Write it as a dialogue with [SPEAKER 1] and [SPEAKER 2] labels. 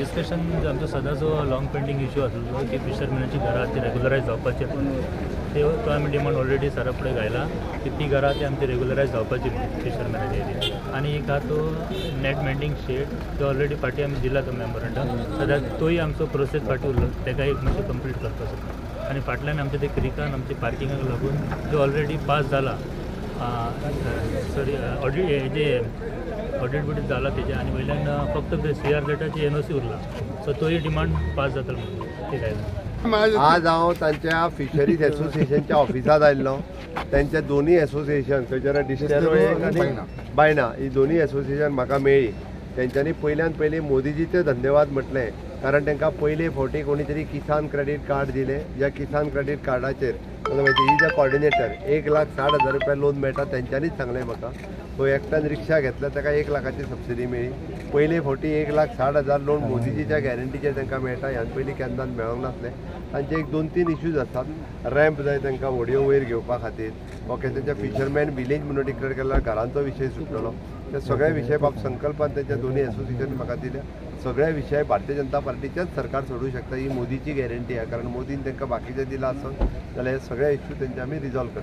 [SPEAKER 1] Discussion आमचो सदांचो long pending issue आसलो की फिशरमॅनाची घरां ती रेगुलरायज जावपाची, ते तो आमी डिमांड ऑलरेडी सरा फुडें घायला की ती घरां ती आमची रेगुलरायज जावपाची फिशरमॅनाची एरिया. आनी एक आहा तो नेट मेंडींग शेड, तो ऑलरेडी फाटीं आमी दिला तो मेमोरंडम, सद्या तोय आमचो प्रोसेस फाटीं उरलो, ताका एक मातशें कंप्लीट करपाचो. आनी फाटल्यान आमच्या ते क्रिकान आमच्या पार्किंगाक लागून जो ऑलरेडी पास जाला, सॉरी ऑडिट हेजे ऑडिट बिडीट जाला तेजे, आनी वयल्यान फक्त सीआरझेडाची एनओसी उरला, सो तोय डिमांड पास जातलो म्हणून ते घायला.
[SPEAKER 2] आज हांव तांच्या फिशरीज एसोसिएशनच्या ऑफिसांत आयिल्लो. तांच्या दोनूय एसोसिएशन खंयच्यार डिस्टेरो आनी बायना ही दोनूय एसोसिएशन म्हाका मेळ्ळी. तेंच्यांनी पयल्यान पयलीं मोदीजीचे धन्यवाद म्हटलें, कारण तांकां पयले फावटी कोणी तरी किसान क्रेडीट कार्ड दिलें. ज्या किसान क्रेडीट कार्डाचेर is a coordinator 1,60,000 रुपया लोन मेळटा तेंच्यांनीच सांगलें म्हाका. सो एकट्यान रिक्षा घेतल्या ताका 1 लाखाची सबसिडी मेळ्ळी. पयले फावटी 1,60,000 लोन मोदीजीच्या गॅरंटीचेर तांकां मेळटा, ह्यान पयलीं केन्नाच मेळोंक नासलें. तांचे एक 2-3 इश्यूज आसात. रॅम्प जाय तांकां व्हडयो वयर घेवपा खातीर, ओके, तांच्या फिशरमॅन विलेज म्हणून डिक्लेअर केल्यार घरांचो विशय सुटलेलो. ते सगळे विशय बाब संकल्पान तांच्या दोनूय एसोसिएशन म्हाका दिल्या. सगळे विशय भारतीय जनता पार्टीच्याच सरकार सोडूं शकता ही मोदीची गॅरंटी आहा, कारण मोदीन तांकां बाकीचें दिलां आसत जाल्यार हे सगळे इश्यू तेंचे आमी रिजॉल्व करता.